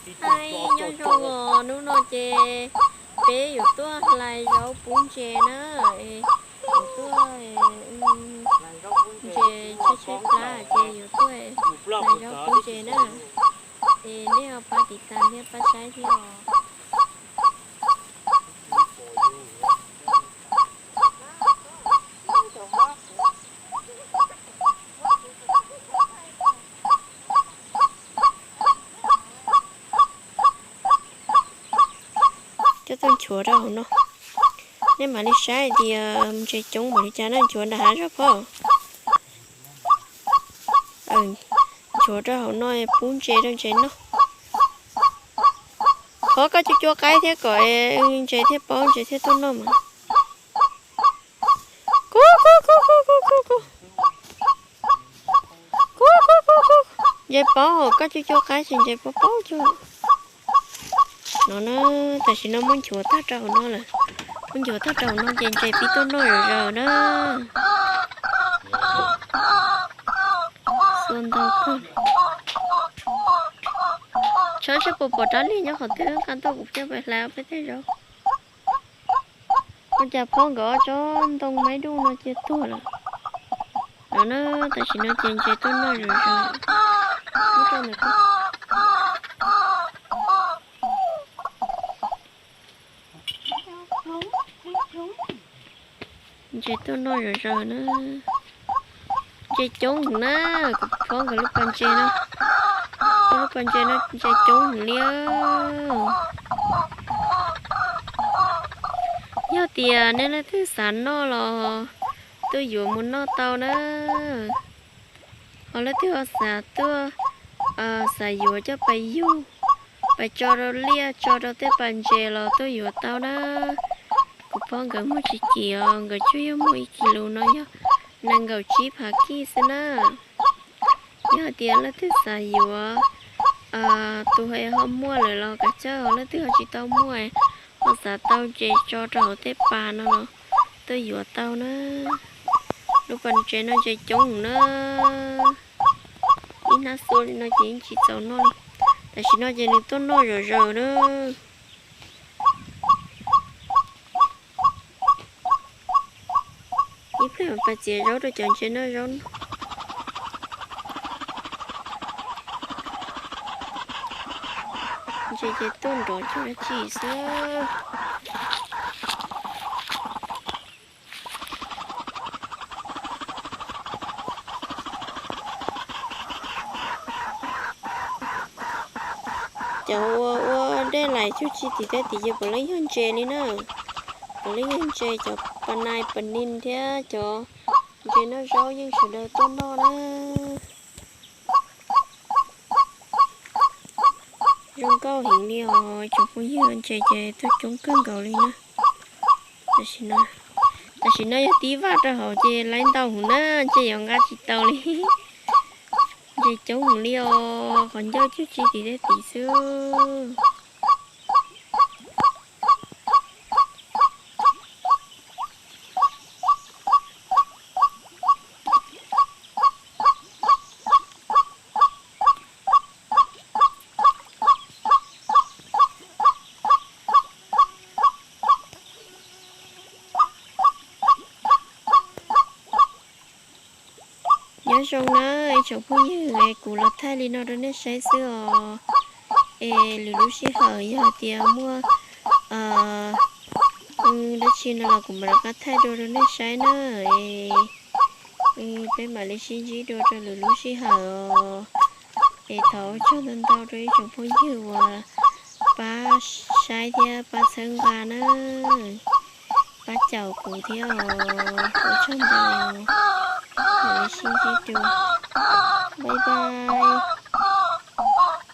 Hais nyob zoo os, hnub no ces peb yuav tuaj hlais zaub pub ntses na. Yuav tuaj ntses tshaib tshaib plab ces yuav tuaj hlais zaub pub ntses na. Es nej ho pab tiv tas thiab pab saib thiab os. Coj tuaj nchuav rau hauv no. Nej mam li saib tias ntses coob npaum li cas na, nchuav nram hav zog pob. Nchuav rau hauv no pub ntses rau ntses noj. Qhov koj cua cua qaib thiab kom ntses thiaj paub ntses thiaj tuaj noj mas. Kuv, kuv, kuv, kuv, kuv, kuv, kuv. Kuv, kuv, kuv, kuv. Ntses paub, koj cua cua qaib ces ntses paub paub cua. No na, tam sim no muab nchuav tag rau hauv no lawm. Muab nchuav tag rau hauv no ces ntses pib tuaj noj zom zaws na. Xua ntau kawg. Tshawb seb puas pom rab liag nyob qhov twg, nqa tuaj kuv coj pais hlais peb tej zaub. Ua cas phob nkawd ob tsob ntoo maib duj no cia tuag lawm. No na, tam sim no ces ntses tuaj noj zom zaws. Ntses tuaj noj zom zaws na. Ntses coob heev na, kuv phob nkawd lub pas ntses no. Phob lub pas ntses no ntses coob heev li. Yog tias nej leej twg xav noj los tuaj yuav mus noj tau na. Ho leej twg ho xav tuaj, xav yuav coj pais yug, pais tso rau liaj tso rau tej pas ntses los tuaj yuav tau na. Kuv phob nkawd muag tsis kim os, nkawd tsuas yog muag ib kis lus no yog nees nkaum tsib phav kij xwb na. Yog hais tias leej twg xav yuav, tus ho muaj lawm los kav tsij, ho leej twg ho tsis tau muaj, ho xav tau ntses tso rau hauv tej pas no los tuaj yuav tau na. Lub pas ntses no ntses coob na. Ib hnab xua li no ces yeej tsis txaus noj li. Tam sim no ces nws tuaj noj zom zaws na. Ib pliag pais txiav zaub rau cov ntses noj zaub no. Ntses ces tuaj nrov cuag dab tsi xwb. Cov ua ua dej lais cuj tsi tim tej tim ces puav leej yog ntses li na. Puav leej yog ntses, cov pas nais pas nis thiab cov ntses noj zaub yeej sawv daws tuaj noj na. Zoo nkauj heev li os tsoom phooj ywg, ntses ces tuaj coob kawg nkaus li na. Tam sim no yog tib vaj rau hauv ces laib ntau heev na, ntshe yuav nqa tsis tau li. Ntses coob heev li os, qhov ncauj cuj tsi tim tej tim xwb. Nyob zoo na ib tsoom phooj ywg, kuv los thaij li no rau nej saib xwb os. Es lwm lub sij hawm yog hais tias muaj dab tsi no los kuv mam rov qab thaij dua rau nej saib na. Peb mam li sib ntsib dua rau lwm lub sij hawm os. Es thov ua tsaug ntau ntau rau ib tsoom phooj ywg uas pab saib thiab pab txhawb nqa na. Pab caum kuv thiab os, ua tsaug ntau. Mam li sib ntsib dua. Bye bye.